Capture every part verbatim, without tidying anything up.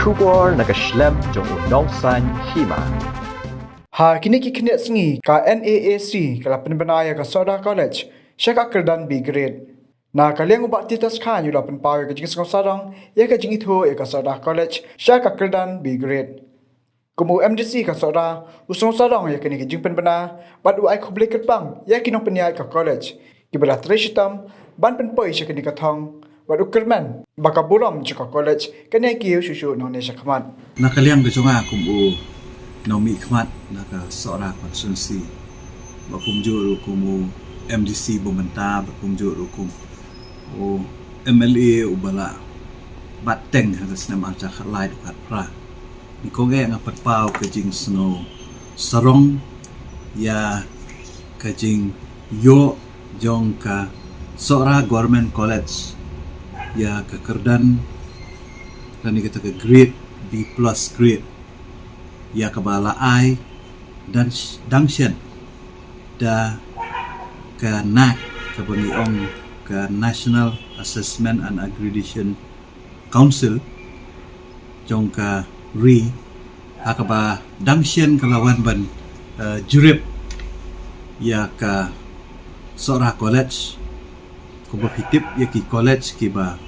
Khubor na ka shlem jong u nongsan hima. Ha kine ki khyndiat sngi ka NAAC ka la pynbna ïa ka Sohra College sha ka kyrdan B grade. Na ka liang u Bah Titus Chyne u la pynpaw ïa ka jingsngew sarong ïa ka jingithuh ïa ka Sohra College sha ka kyrdan B grade. Kum u MDC ka Sohra u sngew sarong ïa kane ka jingpynbna bad u ai khublei kyrpang ïa ki nongpynïaid ka college kiba la trei shitom ban pynpoi sha kane ka thong, bad u kyrmen ba ka burom jong ka college kan ïai kiew shuh shuh nangne shakhmat. Na ka liang ka jong nga kum u nongmihkhmat na ka Sohra constituency, ba kumjuh ruh kum u MDC ba mynta, ba kumjuh ruh kum u MLA uba la bat teng ha ka snem arhajar khatlai khatphra. Nyngkong eh nga pynpaw ka jingsngew sarong ïa ka jingïoh jong ka Sohra Government College ïa ka kyrdan, kane kata ka grade, B plus grade, ïa kaba la ai dang shen da ka NAAC, kaba ngi ong ka National Assessment and Accreditation Council jong ka ri, ha kaba dang shen ka la wan ban, eh, jurip ïa ka Sohra College. Kumba phi tip, ïa ki college kiba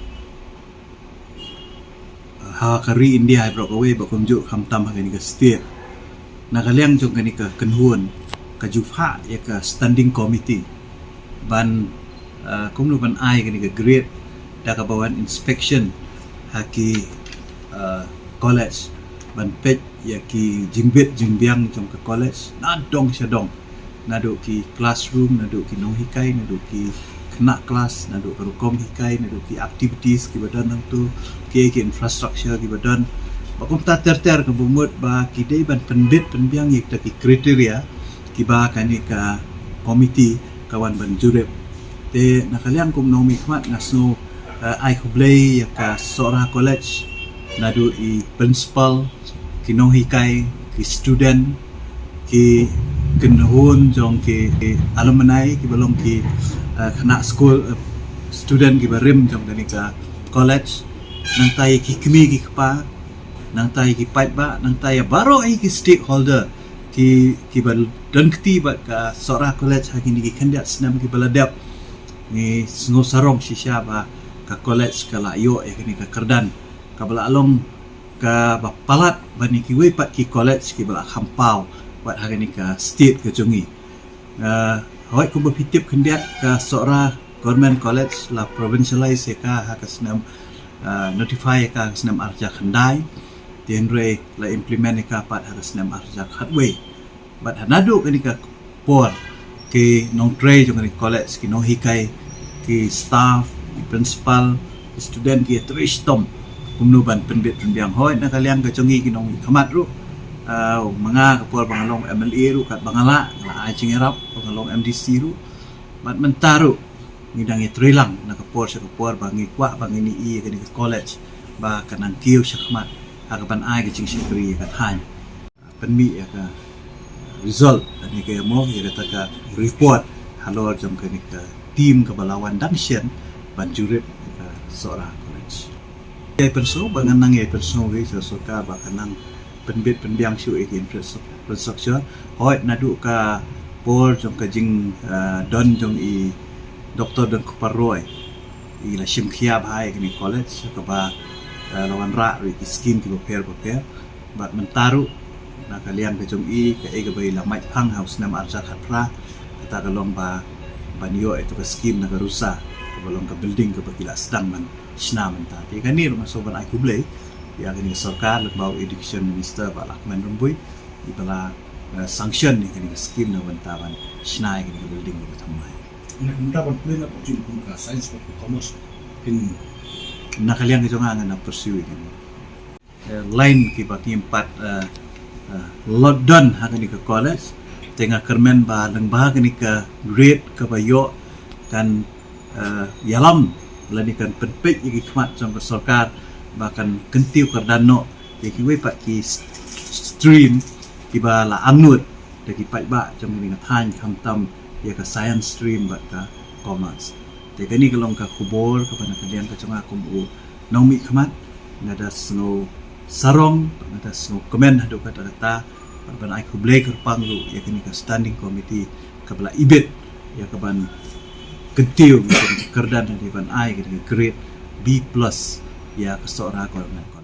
ha ka ri India baroh kawei, ba kumjuh khamtam ha kane ka state, na ka liang jong kane ka kynhun ka ju phah ïa ka standing committee ban, eh, kumno ban ai kane ka grade da kaba wan inspection ha ki, eh, college, ban peit ïa ki jingbit jingbiang jong ka college na dong sha dong, naduh ki classroom, naduh ki nonghikai, naduh ki khynnah klas, naduh ka rukom hikai, naduh ki activities kiba don hangto, ki, ki infrastructure kiba don. Ba kumta ter ter, kaba mut ba ki dei ban pynbit pynbiang ïa kita ki criteria kiba kane ka committee ka wan ban jurip. Te na ka liang kum nongmihkhmat nga sngew, eh, ai khublei ïa ka Sohra College, naduh i principal, ki nonghikai, ki student, ki kynhun jong ki, ki alumni, kiba long ki, eh, khynnah skul, eh, student kiba rim jong kane ka college, nangta ïa ki kmie ki kpa, nangta ïa ki paidbah, nangta ïa baroh ïa ki stakeholder ki, kiba don kti bad ka Sohra College ha kine ki khyndiat snem kiba la dep. Ngi sngew sarong shisha ba ka college ka la ïoh ïa kane ka kyrdan kaba la long kaba palat ban ïa kiwei pat ki college kiba la kham paw bad ha kane ka state ka jong ngi. Ah, hooid, kumba phi tip khyndiat, ka Sohra Government College la provincialize ïa ka ha ka snem, ah, notify ïa ka ha ka snem arhajar khyndai, te hynrei la implement ïa ka pat ha ka snem arhajar khatwei. Bad ha naduh kane ka por, ki nongtrei jong kane ka college, ki nonghikai, ki staff, ki principal, ki student, ki trei shitom kumno ban pynbit pynbiang. Hooid, na ka liang ka jong ngi ki nongmihkhmat ruh, ah, ma nga ka por ba nga long MLA ruh, katba nga lah, nga lah ai jingïarap ba nga long MDC ruh. Bad mynta ruh ngi dang ïatreilang na ka por sha ka por ba ngi kwah ba ngin ïoh ïa kane ka college ba kan nang kiew shakhmat ha kaban ai ka jingshakri ïa ka thaiñ. Pynmih ïa ka result, kane ka ïa mo, ïa kata ka report halor jong kane ka team kaba la wan dang shen ban jurip ïa ka Sohra College. Ïa, pynsngew ba ngan nang ïa pynsngew ïa ka sorkar ba kan nang pynbit pynbiang shuh ïa ka infrastructure. Hooid, naduh ka por jong ka jing, eh, don jong i Doktor Donkupar Roy, i la shim khia bha ïa kane ka college, kaba, eh, la wanrah ruh ïa ki scheme kiba pher bapher. Bad mynta ruh, na ka liang ka jong i, kaei kaba i la mait phang ha u snem arhajar khatphra, kata ka long ba ban ïoh ïa ka scheme na ka RUSA, kaba long ka building kaba ki la sdang ban shna mynta. Te kane ruh nga sngew ban ai khublei ïa kane ka sorkar, lyngba u Education Minister Bah Lahkmen Rymbui, iba la, eh, sanction ïa kane ka scheme na ka bynta ban shna ïa kane ka building kaba thymmai. Ïa, mynta ban plie na ka jingkum ka science bad ka commerce, phin, na ka liang ka jong nga, ngan pursue ïa kane. Eh, line kiba kim pat, eh, eh, lot don ha kane ka college. Te nga kyrmen ba lyngba kane ka grade kaba ïoh kan, eh, ïalam lane kan pynpeit ïa ki khmat jong ka sorkar ba kan kyntiew kyrdan noh ïa kiwei pat ki s-, stream kiba la angnud da ki paidbah jong kane ka thaiñ, khamtam ïa ka science stream bad ka commerce. Te kane ka long ka khubor kaba na ka liang ka jong nga kum u nongmihkhmat, nga da sngew sarong, nga da sngewkmen haduh katta katta, bad ban ai khublei kyrpang ruh ïa kane ka standing committee kaba la ibit ïa kaban kyntiew ïa kane ka kyrdan, ban ai kane ka grade B plus ïa ka Sohra Government